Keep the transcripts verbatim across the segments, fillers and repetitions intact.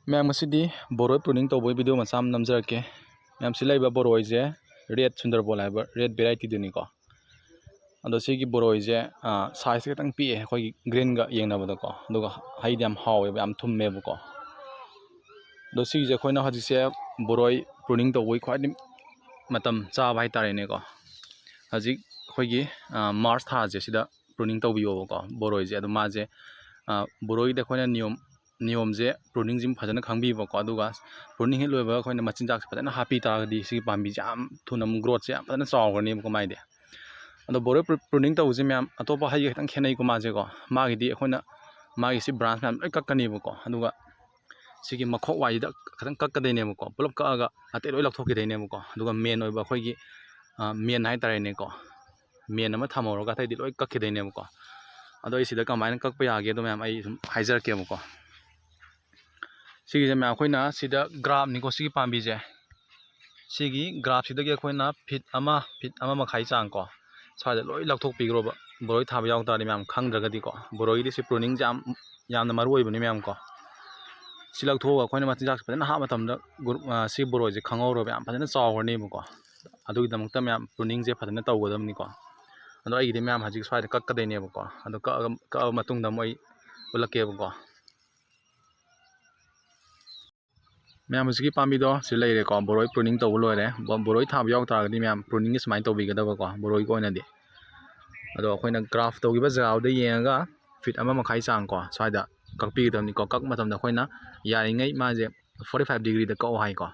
ꯃꯌꯥꯝ, ꯉꯁꯤꯗꯤ ꯕꯣꯔꯣꯏ pruning ꯇꯧꯕꯒꯤ video ꯃꯆꯥ ꯑꯃ ꯅꯝꯖꯔꯛꯀꯦ꯫ ꯃꯌꯥꯝ, ꯁꯤ ꯂꯩꯕ ꯕꯣꯔꯣꯏꯁꯦ red ꯁꯨꯟꯗꯔꯕꯣꯜ ꯍꯥꯏꯕ red varietyꯗꯨꯅꯤꯀꯣ꯫ ꯑꯗꯣ ꯁꯤꯒꯤ ꯕꯣꯔꯣꯏꯁꯦ, ꯑ, sizeꯁꯦ ꯈꯤꯇꯪ ꯄꯤꯛꯑꯦ ꯑꯩꯈꯣꯏꯒꯤ greenꯒ ꯌꯦꯡꯅꯕꯗꯀꯣ꯫ ꯑꯗꯨꯒ ꯍꯩꯗꯤ ꯌꯥꯝ ꯍꯥꯎꯋꯦꯕ, ꯌꯥꯝ ꯊꯨꯝꯃꯦꯕꯀꯣ꯫ ꯑꯗꯣ ꯁꯤꯒꯤꯁꯦ ꯑꯩꯈꯣꯏꯅ ꯍꯧꯖꯤꯛꯁꯦ ꯕꯣꯔꯣꯏ pruning ꯇꯧꯕꯒꯤ ꯈ꯭ꯋꯥꯏꯗꯒꯤ ꯃꯇꯝ ꯆꯥꯕ ꯍꯥꯏꯇꯥꯔꯦꯅꯦꯀꯣ꯫ ꯍꯧꯖꯤꯛ ꯑꯩꯈꯣꯏꯒꯤ, ꯑ, March ꯊꯥꯁꯦ ꯁꯤꯗ pruning ꯇꯧꯕꯤꯌꯣꯕꯀꯣ ꯕꯣꯔꯣꯏꯁꯦ꯫ ꯑꯗꯣ ꯃꯥꯁꯦ, ꯑ, ꯕꯣꯔꯣꯏꯒꯤꯗꯤ ꯑꯩꯈꯣꯏꯅ ꯅꯤꯌꯣꯝ, ꯅꯤꯌꯣꯝꯁꯦ pruning ꯁꯤꯃ ꯐꯖꯅ ꯈꯪꯕꯤꯕꯀꯣ꯫ ꯑꯗꯨꯒ pruning ꯍꯦꯛ ꯂꯣꯏꯕꯒ ꯑꯩꯈꯣꯏꯅ ꯃꯆꯤꯟꯖꯥꯛꯁꯦ ꯐꯖꯅ ꯍꯥꯞꯄꯤ ꯇꯥꯔꯒꯗꯤ ꯁꯤꯒꯤ ꯄꯥꯝꯕꯤꯁꯦ ꯌꯥꯝ ꯊꯨꯅ ꯑꯃꯨꯛ growthꯁꯦ ꯌꯥꯝ ꯐꯖꯅ ꯆꯥꯎꯈ꯭ꯔꯅꯦꯕꯀꯣ ꯃꯥꯏꯗꯤ꯫ ꯑꯗꯣ ꯕꯣꯔꯣꯏ pru-, pruning ꯇꯧꯕꯁꯦ ꯃꯌꯥꯝ ꯑꯇꯣꯞꯄ ꯍꯩꯒ ꯈꯤꯇꯪ ꯈꯦꯠꯅꯩꯀꯣ ꯃꯥꯁꯦꯀꯣ꯫ ꯃꯥꯒꯤꯗꯤ ꯑꯩꯈꯣꯏꯅ ꯃꯥꯒꯤ ꯁꯤ branch ꯃꯌꯥꯝ ꯂꯣꯏ ꯀꯛꯀꯅꯦꯕꯀꯣ꯫ ꯑꯗꯨꯒ ꯁꯤꯒꯤ ꯃꯈꯣꯛ ꯋꯥꯏꯁꯤꯗ ꯈꯤꯇꯪ ꯀꯛꯀꯗꯣꯏꯅꯦꯕꯀꯣ꯫ ꯄꯨꯂꯞ ꯀꯛꯑꯒ ꯑꯇꯩ ꯂꯣꯏ ꯂꯧꯊꯣꯛꯈꯤꯗꯣꯏꯅꯦꯕꯀꯣ꯫ ꯑꯗꯨꯒ main ꯑꯣꯏꯕ ꯑꯩꯈꯣꯏꯒꯤ, ꯑ, main ꯍꯥꯏꯇꯥꯔꯦꯅꯦꯀꯣ, main ꯑꯃ ꯊꯝꯍꯧꯔꯒ ꯑꯇꯩꯗꯤ ꯂꯣꯏ ꯀꯛꯈꯤꯗꯣꯏꯅꯦꯕꯀꯣ꯫ ꯑꯗꯣ ꯑꯩ ꯁꯤꯗ ꯀꯃꯥꯏꯅ ꯀꯛꯄ ꯌꯥꯒꯦꯗꯣ ꯃꯌꯥꯝ ꯑꯩ ꯁꯨꯝ ꯍꯥꯏꯖꯔꯛꯀꯦꯕꯀꯣ꯫ ꯁꯤꯒꯤꯁꯦ ꯃꯌꯥꯝ ꯑꯩꯈꯣꯏꯅ ꯁꯤꯗ graftꯅꯤꯀꯣ, ꯁꯤꯒꯤ ꯄꯥꯝꯕꯤꯁꯦ꯫ ꯁꯤꯒꯤ graftꯁꯤꯗꯒꯤ ꯑꯩꯈꯣꯏꯅ feet ꯑꯃ, feet ꯑꯃ ꯃꯈꯥꯏ ꯆꯥꯡ ꯀꯣ, ꯁ꯭ꯋꯥꯏꯗ ꯂꯣꯏ ꯂꯧꯊꯣꯛꯄꯤꯈ꯭ꯔꯣꯕ꯫ ꯕꯣꯔꯣꯏ ꯊꯥꯕ ꯌꯥꯎ ꯇꯥꯔꯗꯤ ꯃꯌꯥꯝ ꯈꯪꯗ꯭ꯔꯒꯗꯤꯀꯣ, ꯕꯣꯔꯣꯏꯒꯤꯗꯤ ꯁꯤ pruningꯁꯦ ꯌꯥꯝ, ꯌꯥꯝꯅ ꯃꯔꯨ ꯑꯣꯏꯕꯅꯤ ꯃꯌꯥꯝ ꯀꯣ꯫ ꯁꯤ ꯂꯧꯊꯣꯛꯑꯒ ꯑꯩꯈꯣꯏꯅ ꯃꯆꯤꯟꯖꯥꯛꯁꯦ ꯐꯖꯅ ꯍꯥꯞꯄ ꯃꯇꯝꯗ group, ꯑ, ꯁꯤ ꯕꯣꯔꯣꯏꯁꯦ ꯈꯪꯍꯧꯔꯣꯏꯕ, ꯌꯥꯝ ꯐꯖꯅ ꯆꯥꯎꯈ꯭ꯔꯅꯦꯕꯀꯣ꯫ ꯑꯗꯨꯒꯤꯗꯃꯛꯇ ꯃꯌꯥꯝ pruningꯁꯦ ꯐꯖꯅ ꯇꯧꯒꯗꯕꯅꯤꯀꯣ꯫ ꯑꯗꯣ ꯑꯩꯒꯤꯗꯤ ꯃꯌꯥꯝ ꯍꯧꯖꯤꯛ ꯁ꯭ꯋꯥꯏꯗ ꯀꯛꯀꯗꯣꯏꯅꯦꯕꯀꯣ꯫ ꯑꯗꯣ ꯀꯛꯑꯒ, ꯀꯛꯑꯕ ꯃꯇꯨꯡꯗ ꯑꯃꯨꯛ ꯑꯩ ꯎꯠꯂꯛꯀꯦꯕꯀꯣ꯫ ꯃꯌꯥꯝ, ꯍꯧꯖꯤꯛꯀꯤ ꯄꯥꯝꯕꯤꯗꯣ ꯁꯤ ꯂꯩꯔꯦꯀꯣ, ꯕꯣꯔꯣꯏ pruning ꯇꯧꯕ ꯂꯣꯏꯔꯦ꯫ ꯕꯣ-, ꯕꯣꯔꯣꯏ ꯊꯥꯕ ꯌꯥꯎ ꯇꯥꯔꯒꯗꯤ ꯃꯌꯥꯝ pruningꯒꯤ ꯁꯨꯃꯥꯏꯅ ꯇꯧꯕꯤꯒꯗꯕꯀꯣ, ꯕꯣꯔꯣꯏꯒꯤ ꯑꯣꯏꯅꯗꯤ꯫ ꯑꯗꯣ ꯑꯩꯈꯣꯏꯅ graft ꯇꯧꯈꯤꯕ ꯖꯒꯥꯗꯨꯗ ꯌꯦꯡꯉꯒ feet ꯑꯃ ꯃꯈꯥꯏ ꯆꯥꯡ ꯀꯣ, ꯁ꯭ꯋꯥꯏꯗ ꯀꯛꯄꯤꯒꯗꯕꯅꯤꯀꯣ꯫ ꯀꯛꯄ ꯃꯇꯝꯗ ꯑꯩꯈꯣꯏꯅ ꯌꯥꯔꯤꯉꯩ ꯃꯥꯁꯦ forty five degreeꯗ ꯀꯛꯑꯣ ꯍꯥꯏꯀꯣ꯫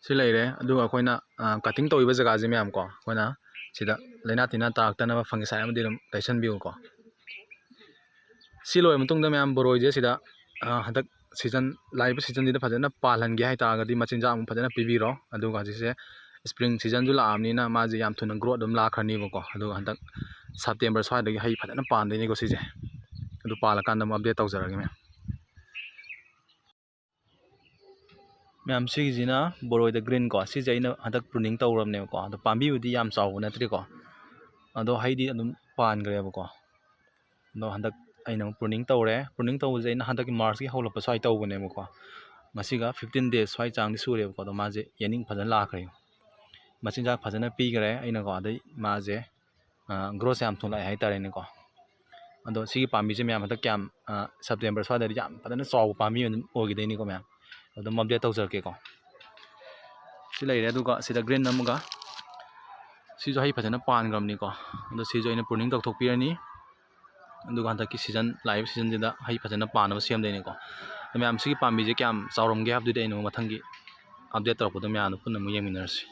ꯁꯤ ꯂꯩꯔꯦ꯫ ꯑꯗꯨꯒ ꯑꯩꯈꯣꯏꯅ, ꯑ, cutting ꯇꯧꯔꯤꯕ ꯖꯒꯥꯁꯦ ꯃꯌꯥꯝ ꯀꯣ, ꯑꯩꯈꯣꯏꯅ ꯁꯤꯗ ꯂꯥꯏꯅꯥ ꯇꯤꯟꯅꯥ ꯇꯥꯔꯛꯇꯅꯕ fungicide ꯑꯃꯗꯤ ꯑꯗꯨꯝ ꯇꯩꯁꯟꯕꯤꯌꯨꯀꯣ꯫ ꯁꯤ ꯂꯣꯏꯔ ꯃꯇꯨꯡꯗ ꯃꯌꯥꯝ ꯕꯣꯔꯣꯏꯁꯦ ꯁꯤꯗ, ꯑ, ꯍꯟꯗꯛ season, ꯂꯥꯛꯏꯕ seasonꯁꯤꯗ ꯐꯖꯅ ꯄꯥꯜꯍꯟꯒꯦ ꯍꯥꯏꯇꯥꯔꯒꯗꯤ ꯃꯆꯤꯟꯖꯥꯛ ꯑꯃꯨꯛ ꯐꯖꯅ ꯄꯤꯕꯤꯔꯣ꯫ ꯑꯗꯨꯒ ꯍꯧꯖꯤꯛꯁꯦ spring seasonꯁꯨ ꯂꯥꯛꯑꯕꯅꯤꯅ ꯃꯥꯁꯦ ꯌꯥꯝ ꯊꯨꯅ growth ꯑꯗꯨꯝ ꯂꯥꯛꯈ꯭ꯔꯅꯤꯕꯀꯣ꯫ ꯑꯗꯨꯒ ꯍꯟꯗꯛ September ꯁ꯭ꯋꯥꯏꯗꯒꯤ ꯍꯩ ꯐꯖꯅ ꯄꯥꯟꯗꯣꯏꯅꯤꯀꯣ ꯁꯤꯁꯦ꯫ ꯑꯗꯨ ꯄꯥꯜꯂꯀꯥꯟꯗ ꯑꯃꯨꯛ update ꯇꯧꯖꯔꯛꯑꯒꯦ ꯃꯌꯥꯝ꯫ ꯃꯌꯥꯝ, ꯁꯤꯒꯤꯁꯤꯅ ꯕꯣꯔꯣꯏꯗ green ꯀꯣ, ꯁꯤꯁꯦ ꯑꯩꯅ ꯍꯟꯗꯛ pruning ꯇꯧꯔꯕꯅꯦꯕꯀꯣ꯫ ꯑꯗꯣ ꯄꯥꯝꯕꯤꯕꯨꯗꯤ ꯌꯥꯝ ꯆꯥꯎꯕ ꯅꯠꯇ꯭ꯔꯤꯀꯣ, ꯑꯗꯣ ꯍꯩꯗꯤ ꯑꯗꯨꯝ ꯄꯥꯟꯈ꯭ꯔꯦꯕꯀꯣ꯫ ꯑꯗꯣ ꯍꯟꯗꯛ ꯑꯩꯅ ꯑꯃꯨꯛ pruning ꯇꯧꯔꯦ꯫ Pruning ꯇꯧꯕꯁꯦ ꯑꯩꯅ ꯍꯟꯗꯛꯀꯤ Marchꯀꯤ ꯍꯧꯔꯛꯄ ꯁ꯭ꯋꯥꯏ ꯇꯧꯕꯅꯦꯕꯀꯣ꯫ ꯉꯁꯤꯒ fifteen days ꯁ꯭ꯋꯥꯏ ꯆꯥꯡꯗꯤ ꯁꯨꯔꯦꯕꯀꯣ꯫ ꯑꯗꯣ ꯃꯥꯁꯦ ꯌꯦꯅꯤꯡ ꯐꯖꯅ ꯂꯥꯛꯈ꯭ꯔꯦ꯫ ꯃꯆꯤꯟꯖꯥꯛ ꯐꯖꯅ ꯄꯤꯈ꯭ꯔꯦ ꯑꯩꯅꯀꯣ꯫ ꯑꯗꯩ ꯃꯥꯁꯦ growthꯁꯦ ꯌꯥꯝ ꯊꯨꯅ ꯂꯥꯛꯑꯦ ꯍꯥꯏꯇꯥꯔꯦꯅꯦꯀꯣ꯫ ꯑꯗꯣ ꯁꯤꯒꯤ ꯄꯥꯝꯕꯤꯁꯦ ꯃꯌꯥꯝ ꯍꯟꯗꯛ ꯀꯌꯥꯝ September ꯁ꯭ꯋꯥꯏꯗꯗꯤ ꯌꯥꯝ ꯐꯖꯅ ꯆꯥꯎꯕ ꯄꯥꯝꯕꯤ ꯑꯗꯨꯝ ꯑꯣꯏꯈꯤꯗꯣꯏꯅꯤꯀꯣ ꯃꯌꯥꯝ꯫ ꯑꯗꯨꯝ update ꯇꯧꯖꯔꯛꯀꯦꯀꯣ꯫ ꯁꯤ ꯂꯩꯔꯦ꯫ ꯑꯗꯨꯒ ꯁꯤꯗ green ꯑꯃꯒ, ꯁꯤꯁꯨ ꯍꯩ ꯐꯖꯅ ꯄꯥꯟꯈ꯭ꯔꯕꯅꯤꯀꯣ꯫ ꯑꯗꯣ ꯁꯤꯁꯨ ꯑꯩꯅ pruning ꯇꯧꯊꯣꯛꯄꯤꯔꯅꯤ꯫ ꯑꯗꯨꯒ ꯍꯟꯗꯛꯀꯤ season, ꯂꯥꯛꯏꯕ seasonꯁꯤꯗ ꯍꯩ ꯐꯖꯅ ꯄꯥꯟꯅꯕ ꯁꯦꯝꯗꯣꯏꯅꯤꯀꯣ꯫ ꯑꯗꯣ ꯃꯌꯥꯝ ꯁꯤꯒꯤ ꯄꯥꯝꯕꯤꯁꯦ ꯀꯌꯥꯝ ꯆꯥꯎꯔꯝꯒꯦ ꯍꯥꯏꯕꯗꯨꯗꯤ ꯑꯩꯅ ꯑꯃꯨꯛ ꯃꯊꯪꯒꯤ update ꯇꯧꯔꯛꯄꯗ ꯃꯌꯥꯝꯗ ꯄꯨꯟꯅ ꯑꯃꯨꯛ ꯌꯦꯡꯃꯤꯟꯅꯔꯁꯤ꯫